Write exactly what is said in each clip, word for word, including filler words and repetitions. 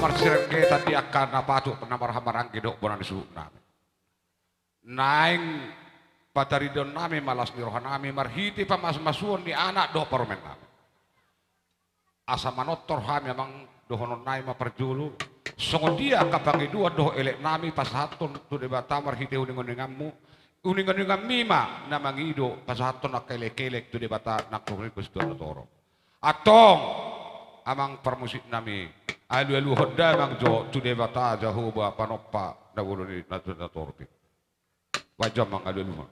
Marsirengetan di angka na patut na marhahamaranggi dohot bona ni suhutnami. Naeng pataridahon nami ma las ni rohanami marhite pamasumasuon ni anak dohot parumaennami. Asa manortor hami amang, dohononnami ma parjolo, songon dia angka pangidoan dohot eleknami pasahathon tu Debata marhite uninguninganmu, uninguninganmi ma na mangido pasahathon angka elekelek tu Debata nang tu situan na torop. Antong amang parmusiknami, alualuhon damang jo tu Debata Jahowa panompa na bolon i na torop i. Baen jo amang alualuhon.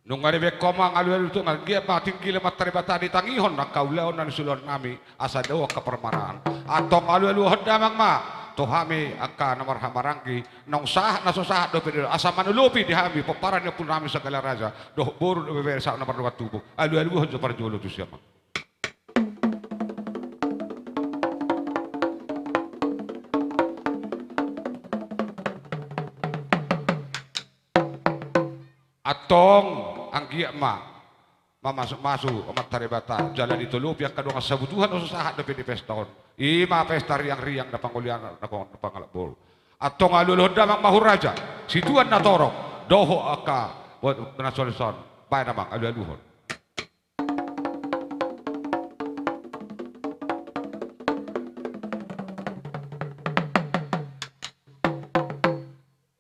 Nunga dibaen ho amang alualu tu, anggiat ma tingki ma Amanta Debata ditangihon angka ulaon na nisulanami asa dao angka parmaraan. Antong alualuhon damang ma tu hami angka na marhahamaranggi, naung sahat na so sahat dope, asa manolopi di hami pomparan ni ompunami Sagala Raja dohot boru dohot bere sahat na mardongan tubu. Alualuhon jo parjolo tusi amang. Antong anggiat ma mamasumasuon Amanta Debata jala ditolopi angka dongan sabutuha na so sahat dope di pesta on. I ma pesta riangriang na pangoli anak na pangalap boru. Antong alualuhon damang ma hurraja situan na torop dohot angka na so dison. Baen amang alualuhon.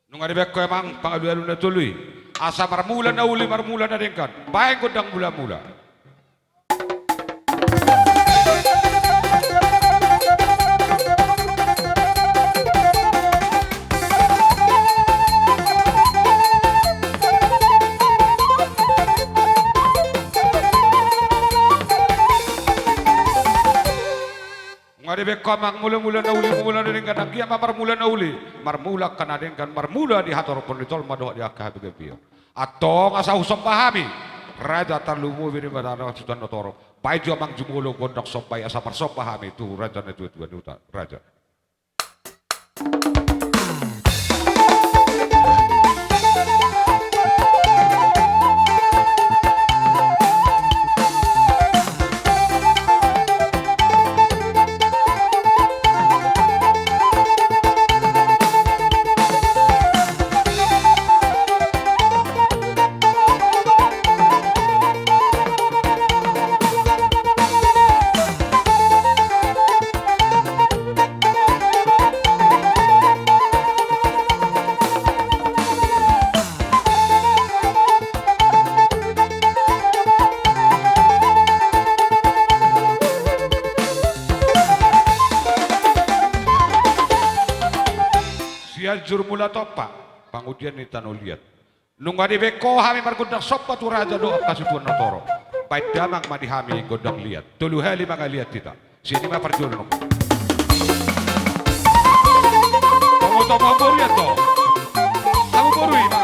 Nunga dibaen ho amang pangalualu na tolu i. Asa marmula na uli, marmula na denggan. Baen gondang mulamula. Nunga dibaen ho amang mulamula na uli, mulamula na denggan, anggiat ma marmula na uli, marmula angka na denggan, marmula di hatorop ni jolma dohot di angka habigambion. Antong asa husomba hami raja tarlumobi di Batak situan na torop. Baen jo amang jumolo gondang somba i asa marsomba hami tu raja na tuatua ni huta raja. Sianjur Mula Tompa, pangudian ni tano liat. Nunga dibaen ho hami margondang somba tu raja dohot angka situan na torop. Baen damang ma di hami gondang liat. Tolu hali mangaliat hita. Sian i ma parjolo nunga. Tomo-tomo boru i antong. Tomo boru i ma.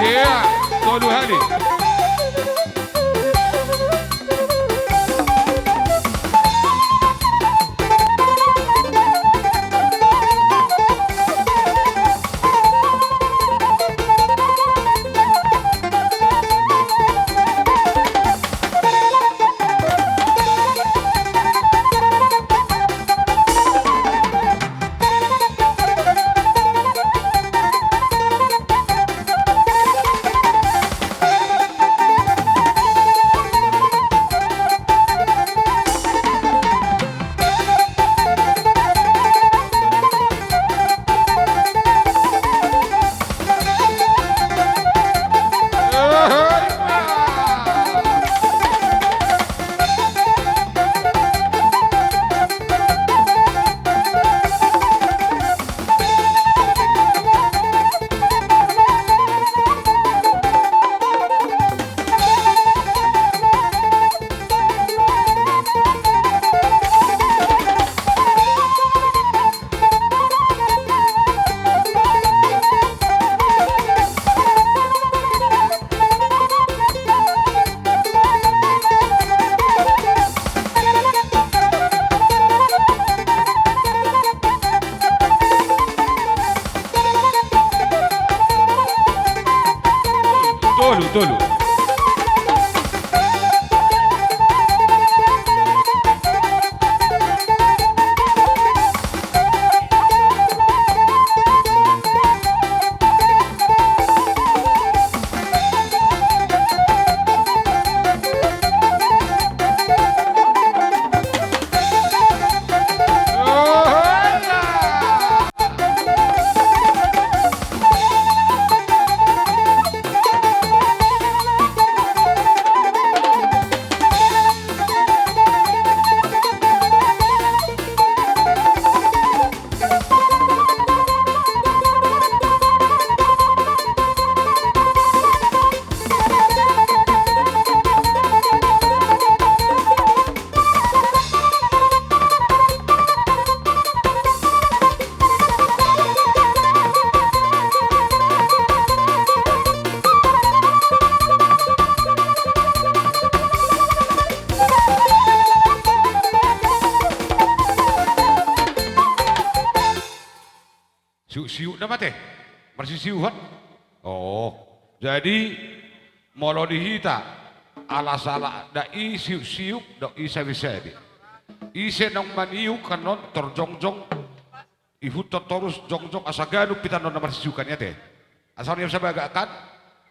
Ia, tolu hali. Siuk nama te? Marsisiuhan? Oh. Jadi, molo di hita, ala sala, dang i siuk-siuk, dang i sabe-sabe. Ise naung maniuk annon, tor jongjong, ihuthon torus jongjong, asa ganup hita annon na marsisiukan i ate. Asa on ia sabaga kan?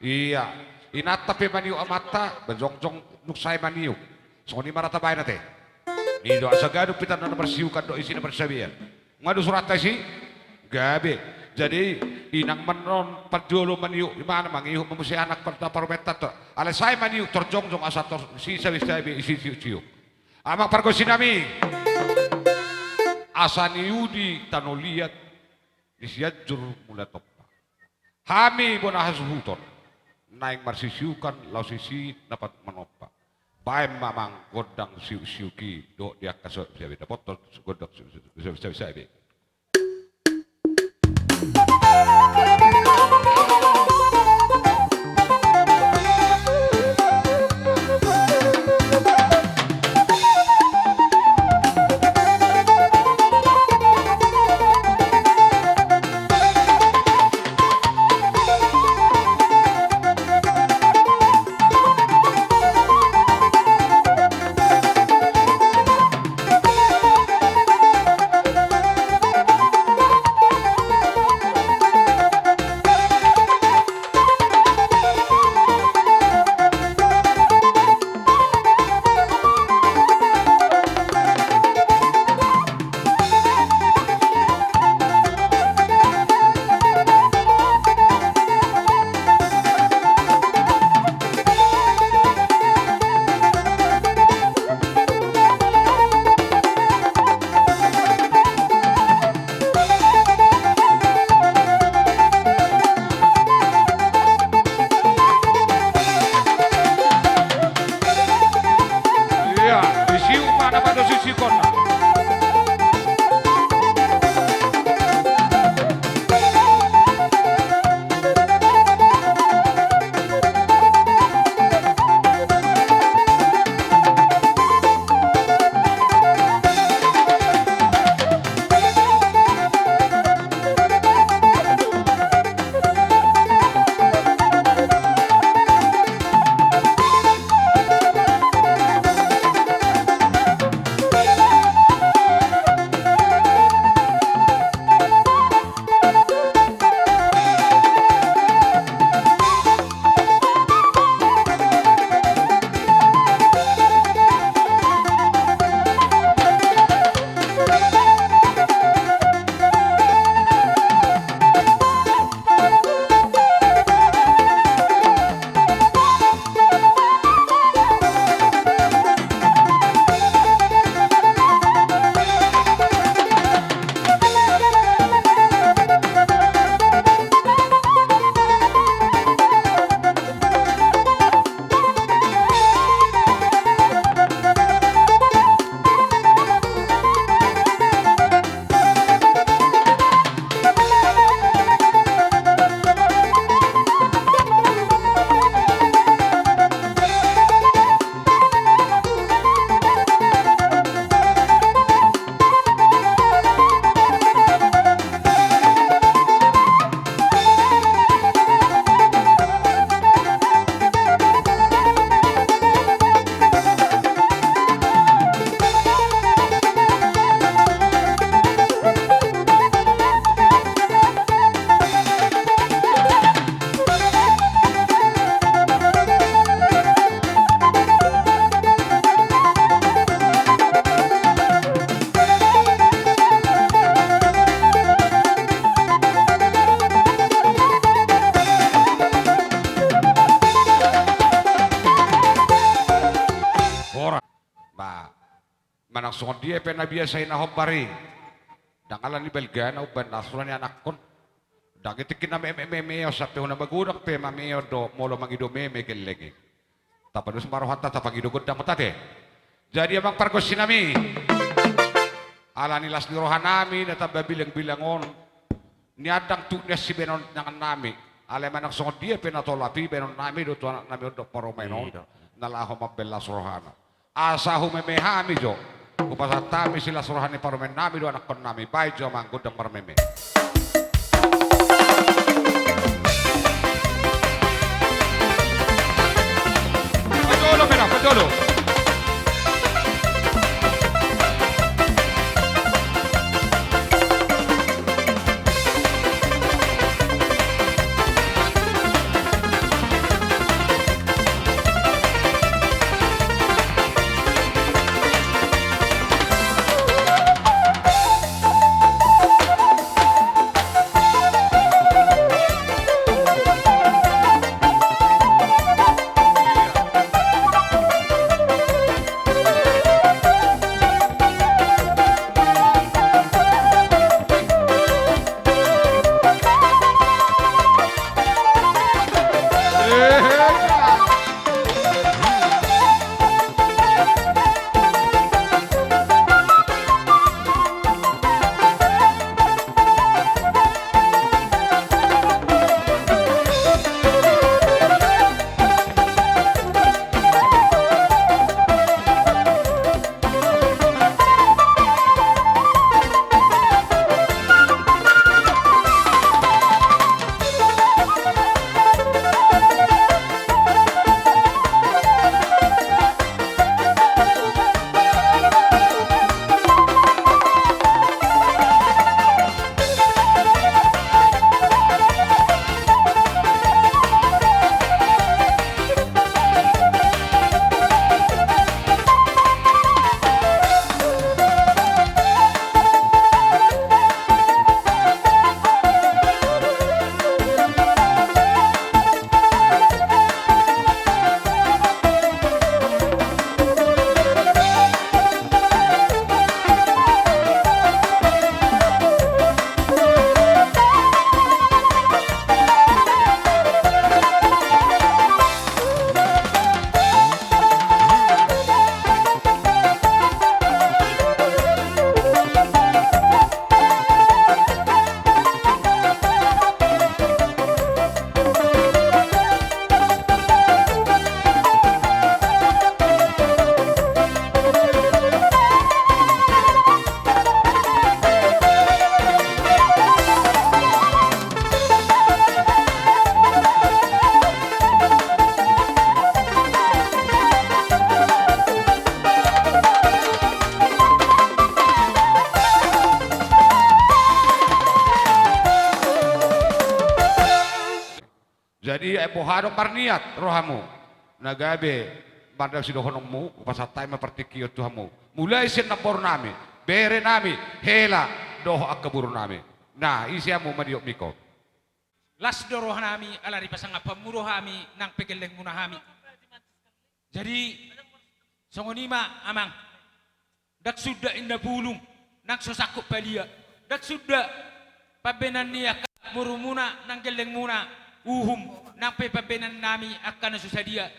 Ia. Inanta pe maniuk amanta, ba jongjong nunga sai maniuk. Songon i ma ra tabaen ate. I do asa ganup hita annon na marsisiukan dohot isi na marsabean. Nga do suranta isi? Gabe. Jadi, inang ma annon parjolo maniuk, imana mangihut ma muse anak parta paromenta to. Alai sai maniuk tor jongjong asa tor si sabe-sabe isi siuk-siuk. Amang pargonsi nami. Asa niuli tano liat, ni Sianjur Mula Tompa. Hami bona hasuhuton, naeng marsisiukan laos isi na pat manompa. Baen ma amang gondang siuk-siuk i, dohot di angka so-, siabe dapothon gondang siuk-siuk, siabe-siabe. Ia, disiuk ma na pados isiukonna. Horas. Ba, manang songon dia pe na biasa i na hombar i. Ndang ala ni balga na umbahen las roha ni anakkon. Ndang i tingki na meme, meme on, sampe hona magodang pe mameon do, molo mangido meme gelleng i. Tapados ma rohanta, tapangido gondang ma ate. Jadi amang pargonsi nami, ala ni las ni roha nami na tamba bilang-bilang on, nian ndang tuk nian sibaenon ni angan nami. Alai manang songon dia pe na tolap i, baenon nami do tu anak nami on dohot parumaen on, i do, na laho mambahen las rohana. Asa humeme hami jo, hupasahat hami silas roha ni parumaen nami do anakkon nami, baen jo amang gondang marmeme. Jolo. Jadi, eh, boha do marniat rohamu na gabe marnida sidohononmu, hupasahat hami ma partingkian tu hamu. Mulai sian namboru nami, bere nami, hela dohot angka boru nami. Nah, ise hamu, mandiop miko. Las do roha nami ala dipasangap hamu do hami nang pe gellengmuna hami. Jadi, songon i ma amang. Ndang suda inna bulung nang so sangkup palia. Ndang suda pambahenan ni angka borumuna nang gellengmuna uhum nang pe pambahenan nami angka na so sadia.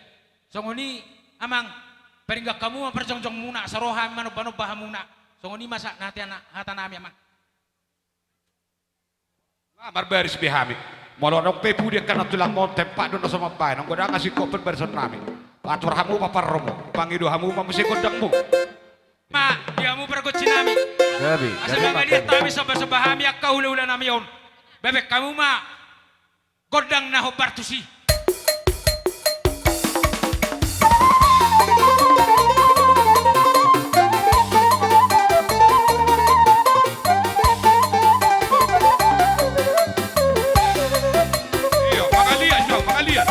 Songon i amang, paringgang hamu ma parjongjongmuna asa ro hami manombanomba hamuna. Songon i ma sa na hata nami amang. Nga marbaris be hami. Molo adong pe pudi angka na tulang on, tempat do na so mambahen. Anggo dang, asingkop pe barison nami. Atur hamu ma parromu, pangido hamu ma muse gondangmu. Ma di hamu pargonsi nami. Gabe, asa gabe, mangaliat hami sombasomba hami angka hulahula nami on. Bahen hamu ma gondang na hombar tusi. Iya, mangaliat, iya, mangaliat.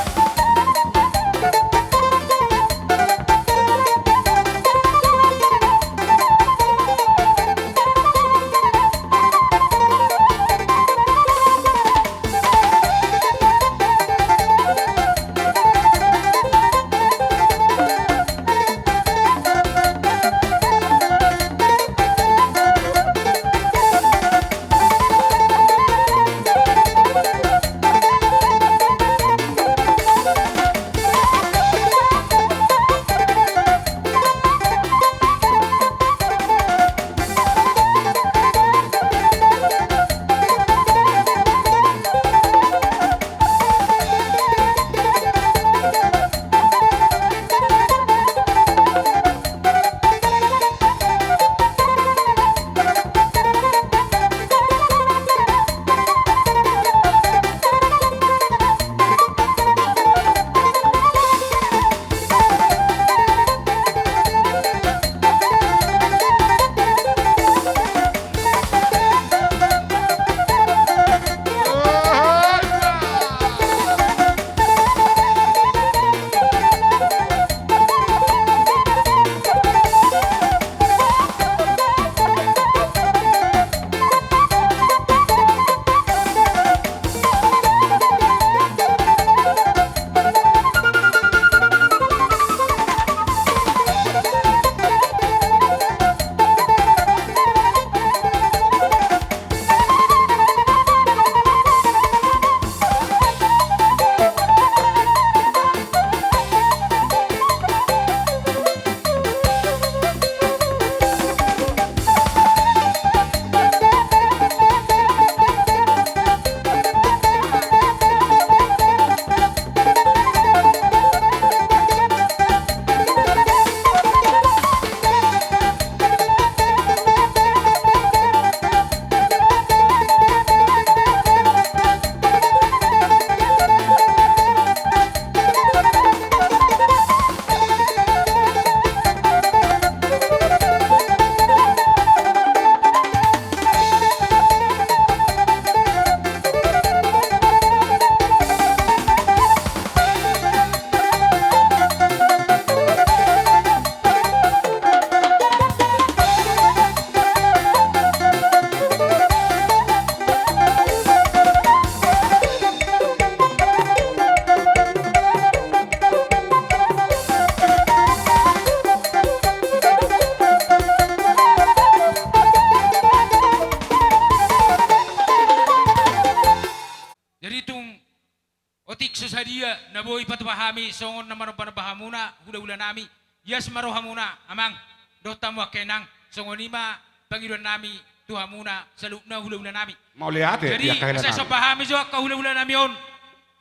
Boi patupa hami songon na manombanomba hamuna hulahula nami. Ias ma rohamuna amang dohot hamu angka inang. Songon i ma pangidoan nami tu hamuna saluhutna hulahula nami. Mauliate. Jadi asa somba hami jo angka hulahula nami on.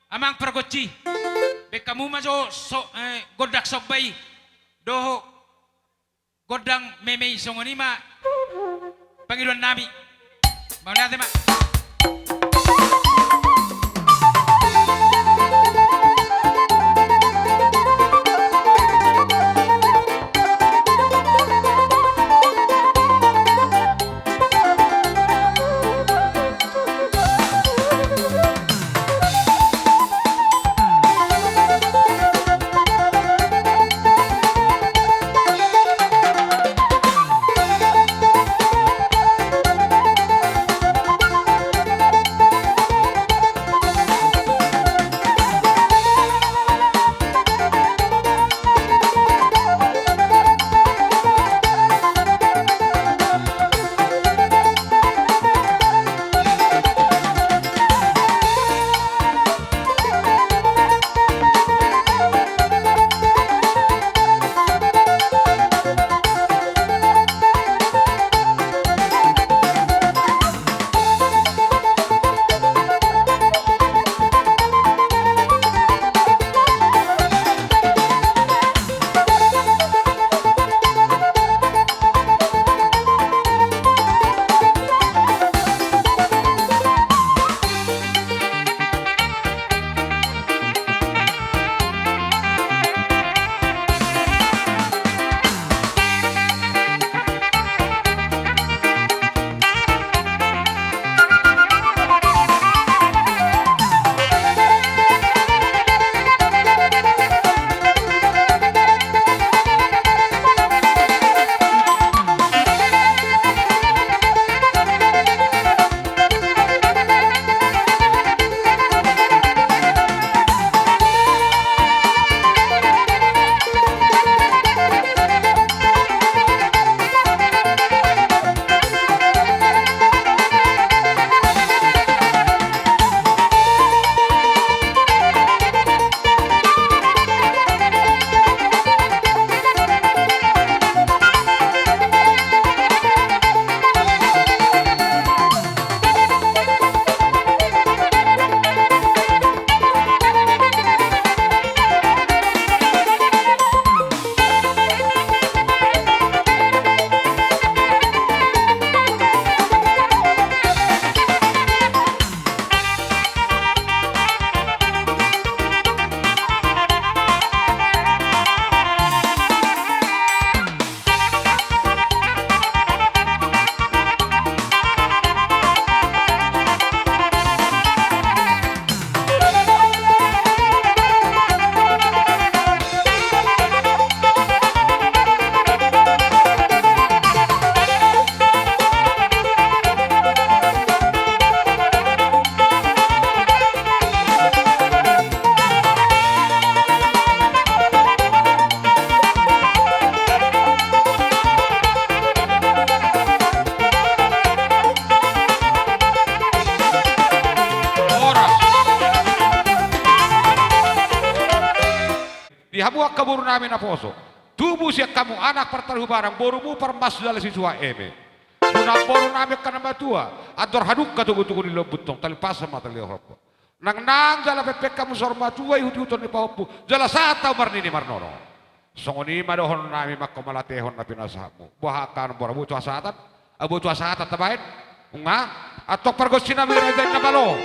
Amang pargonsi, baen hamu ma jo so, eh, gondang somba i dohot gondang meme i. Songon i ma pangidoan nami. Mauliate ma. Horas. Di hamu angka boru nami naposo, tubu sian hamu anak partarubarang, borumu parmas jala sisuak eme. Boru nami angka na matua, andor hadungka togutogu ni lombutong, tali pasa ma tali horbo. Nangnang jala pengpeng hamu saur matua ihuthon ni pahompu, jala sahat hamu marnini marnono. Songon i ma dohonon nami manghamatehon na pinasahatmu. Boha angka na mora, boto hasahatan? Ai boto hasahatan tabaen? Nunga? Antong pargonsi nami raja i na malo.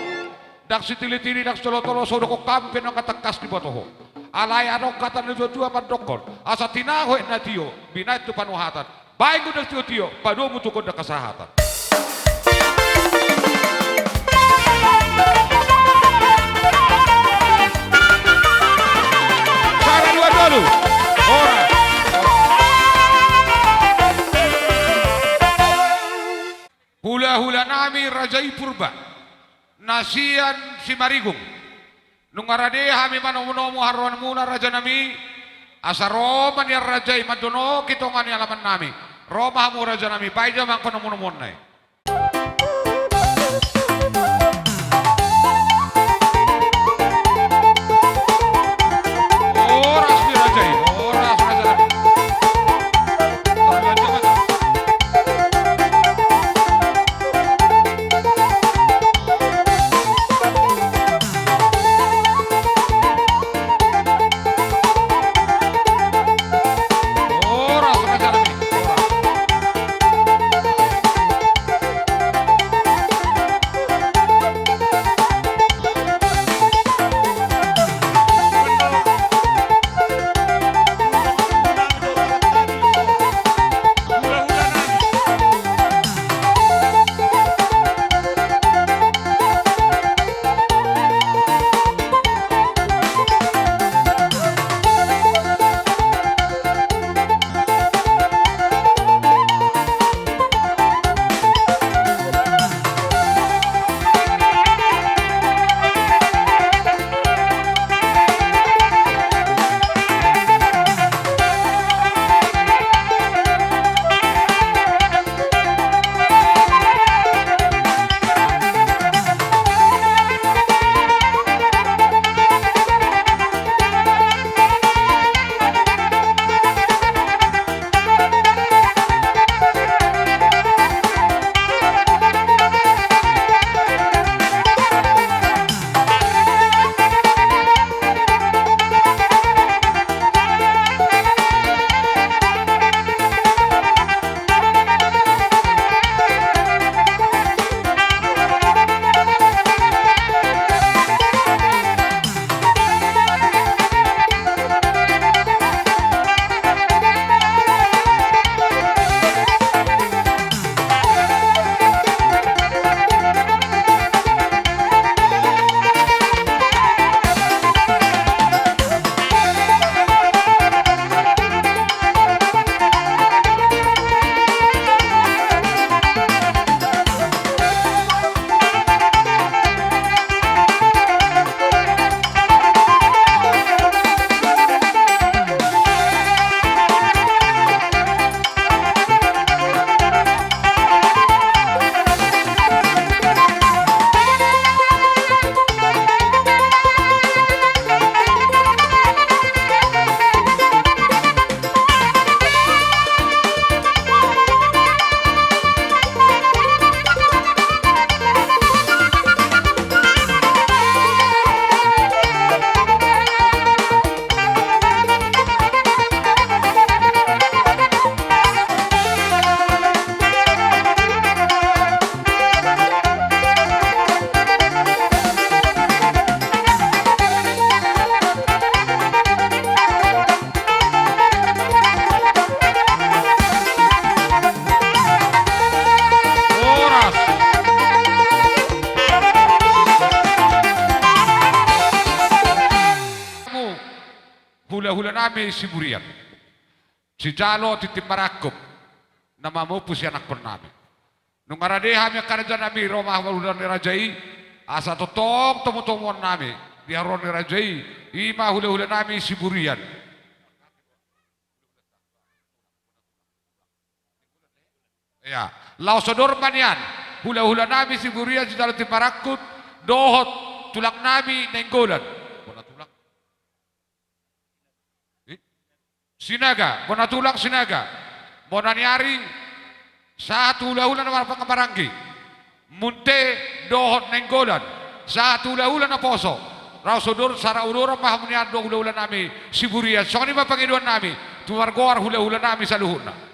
Ndang sitilitili, ndang sitolotolo, so udok hamu pe nunga tangkas diboto ho. Alai adong hata ni natuatua mandokkon, asa tinaho aek na tio, binahen tu panuhatan. Baen gondang tiotio, padomu tu gondang hasahatan. Sada, dua, tolu. Horas. Hulahula nami raja i Purba, na sian Simarigung. Nunga rade hami manomunomu haroanmuna raja nami, asa ro ma nian raja i mandonoki tonga ni alaman nami. Ro ma hamu raja nami, baen jo ma angka nomunomuonna i. Hulahulanami Siburian. Sijalo tintin marangkup na mamompu sianakkonnami. Nunga rade hami angka rajanami, ro ma hulahula ni raja i, asa tongtong tomutomuannami di haroro ni raja i, i ma hulahulanami Siburian. Ia, laos sodor ma nian hulahulanami Siburian, sijalo tintin marangkup, dohot tulangnami Nainggolan. Bona tulang. Eh? Sinaga, bona tulang Sinaga. Bona ni ari, sahat tu hulahula na marhahamaranggi. Munte dohot Nainggolan, sahat tu hulahula naposo. Laos sodor, sara udoran ma hamu nian dohot hulahulanami Siburian. Songon i ma pangidoannami tu margoar hulahulanami saluhutna.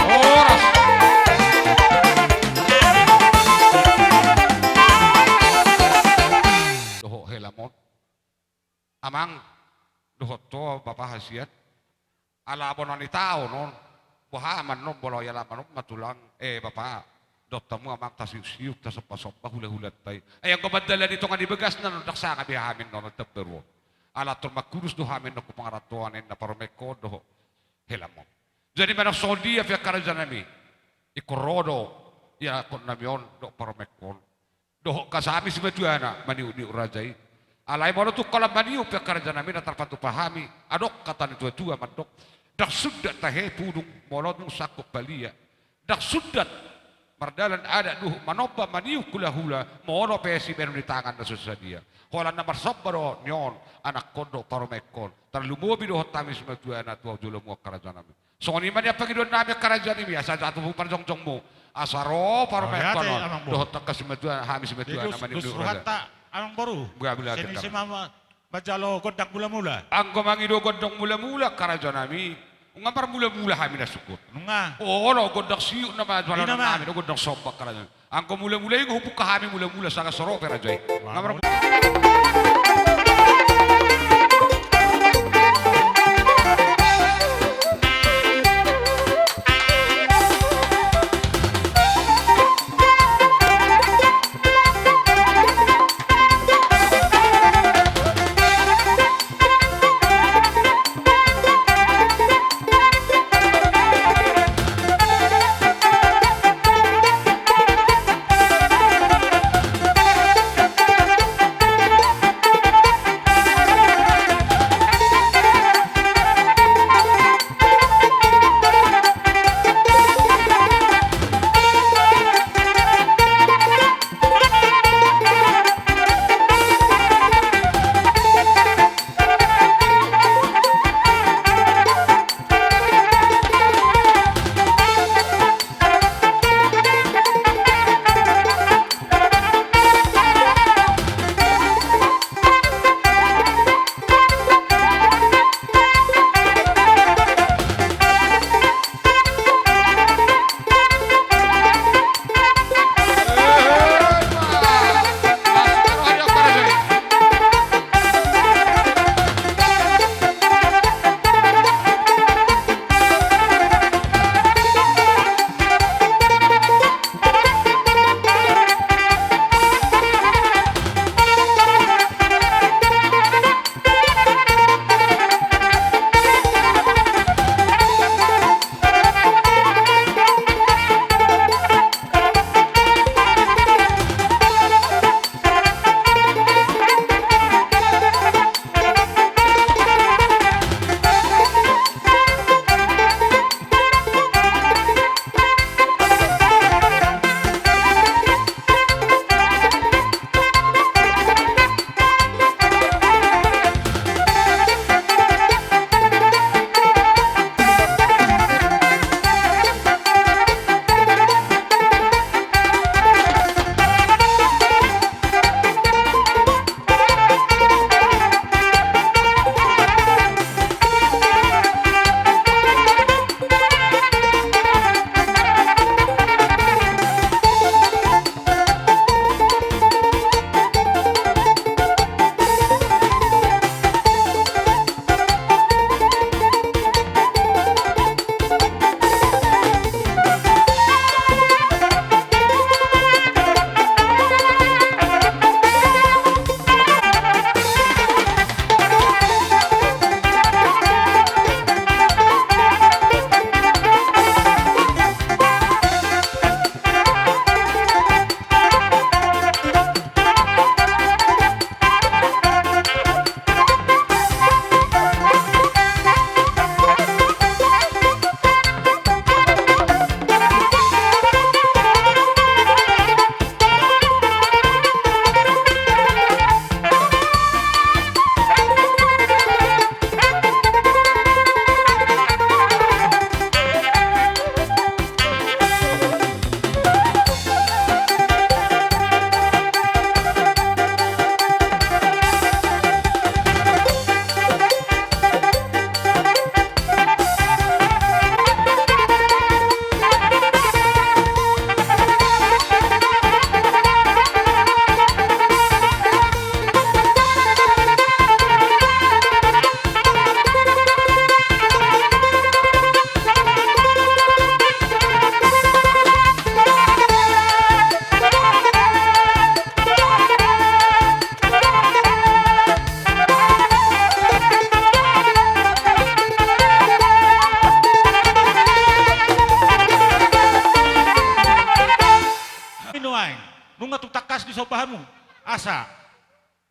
Horas. Dohot hela ma on. Amang, dohot ho bapa hasian. Ala bona ni taon on. Boha ma annon molo i, ala ma annon ma tulang, eh, bapa. Dohot hamu amang, tasiuksiuk, tasombasomba hulahulanta i. Ai anggo mandalani tonga ni bagasna annon, ndang sanga be hami annon tambaru on. Ala tor mangkurus do hami annon tu pangarantoan i, na parumaenhon dohot hela ma on. Jadi manang songon dia pe angka rajanami, ingkon ro do ianakkonnami on dohot parumaenhon. Dohot angka hami simatuana maniukniuk raja i. Alai molo tung holan maniuk pe angka rajanami, na tarpatupa hami, adong hata ni tuatua mandok: Ndang sundat tahe pudung molo tung sangkot palia. Ndang sundat mardalan adat dohot manomba maniuk hulahula molo pe sibahenon ni tangan na so sadia. Holan na marsomba do nion anakkon dohot parumaenhon, tarlumobi dohot hami simatuana tu jolomu angka rajanami. Songon i ma nian pangidoannami angka rajanami, asa jatuhu parjongjongmu, asa ro parumaenhon on dohot angka simatua, hami simatuana maniukniuk raja. Amang boru. Mula-mula. Manjalo gondang mulamula. Anggo mangido gondang mulamula angka rajanami, nunga marmulamula hami na sungkun. Nunga. Olo, gondang siuk nama jalo nami do, gondang somba angka rajanami. Anggo mulamula i nunga hubuka hami mulamula sagan so ro pe raja i. Nunga mar-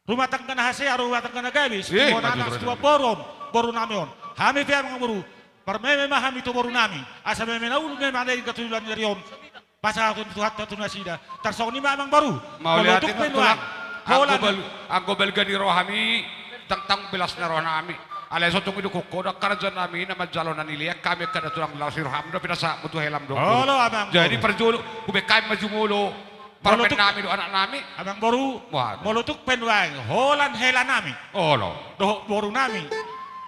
rumah tangga na hasea, rumah tangga na gabe, eh, situan anak, situan boru on, boru nami on. Hami pe amang boru, parmeme ma hami tu boru nami, asa meme na uli ma na denggan tu joloan ni ari on. Pasahathon Tuhanta tu nasida. Tarsongon i ma amang boru. Mauliate ma tulang. Molo tung pe nuaeng holan, anggo bal-, anggo balga ni rohami, tangtang belas ni rohanami. Alai so tung didok ho, ndang karajaan nami na manjalo na nilean hami, angka da tulang, laos di roham do pinasahatmu tu helam dohot boru. Olo amang boru. Jadi parjolo, hubaen hami ma jumolo. Molo tung, parmen nami dohot anak nami. Amang boru. Waduh. Molo tung pe nuaeng holan hela nami. Olo. Dohot boru nami.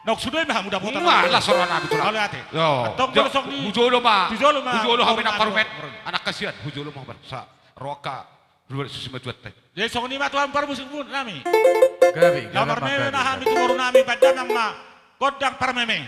Naung sude ma hamu dapotan. Ima, las roha nami tulang. Mauliate. Yo. Antong jo, molo songon i, hujolo ma. Hujolo ma. Hujolo hami na parumaen. Anak hasian, hujolo ma. Sa, roha, dua susi ma juat tai. Jadi songon i ma tulang parmusik nami. Gabe, gabe ma. Gabe, gabe. Parmeme ma hami tu boru nami, baen damang ma gondang parmeme.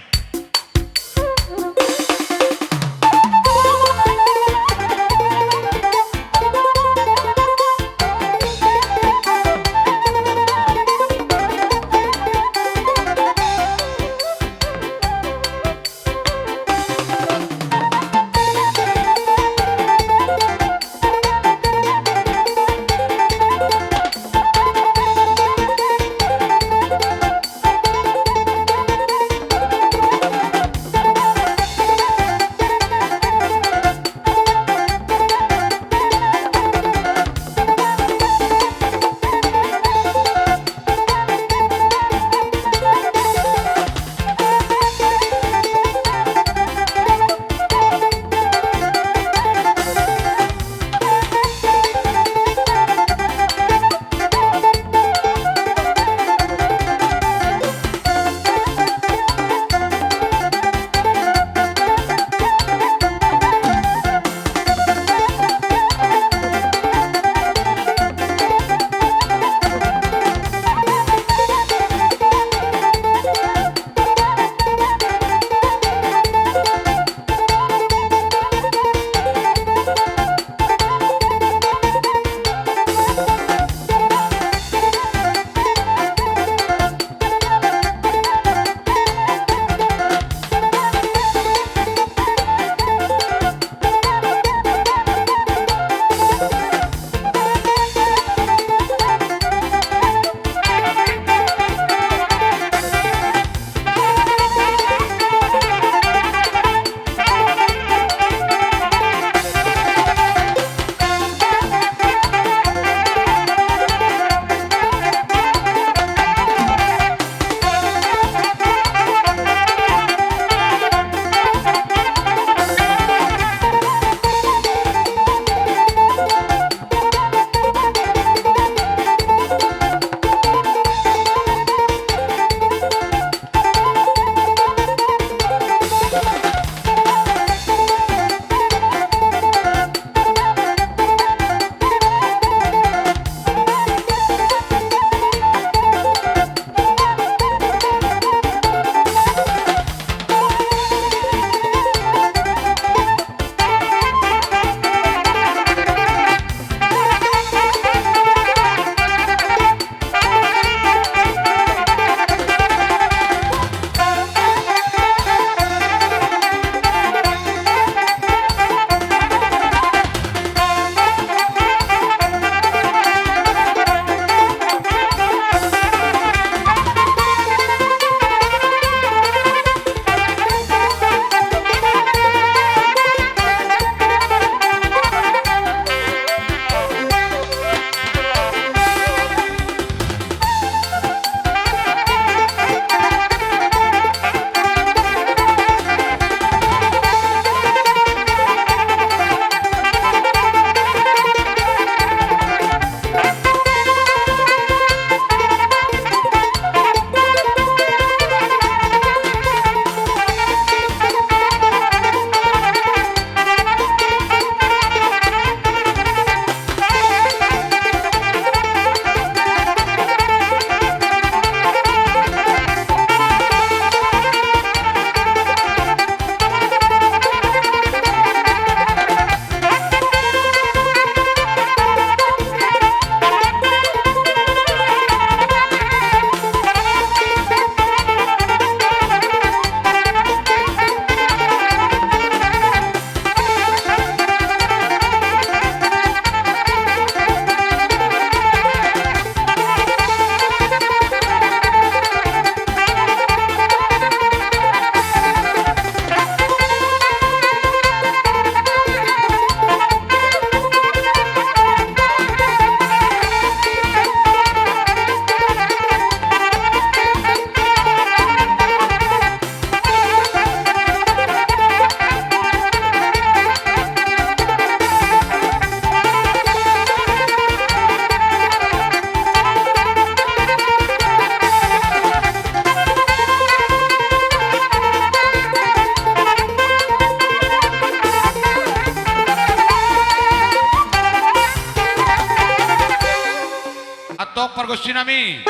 Sinami,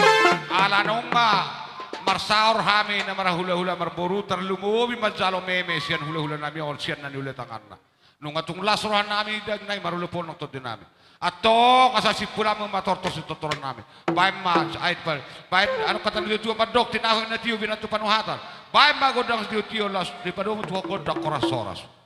ala nunga marsaor hami na marhulahula marboru, tarlumobi manjalo meme sian hulahulanami on sian na niula tanganna. Nunga tung las rohanami daging nai marhulahula tondinami. Antong asa simpulamu ma tortor sitortorannami. Baen ma, ai, baen, baen, anu hata ni natuatua mandok, tinahu na tio, binan tu panuhatan. Baen ma gondang tiotio las, dipadomu tu gondang horashoras.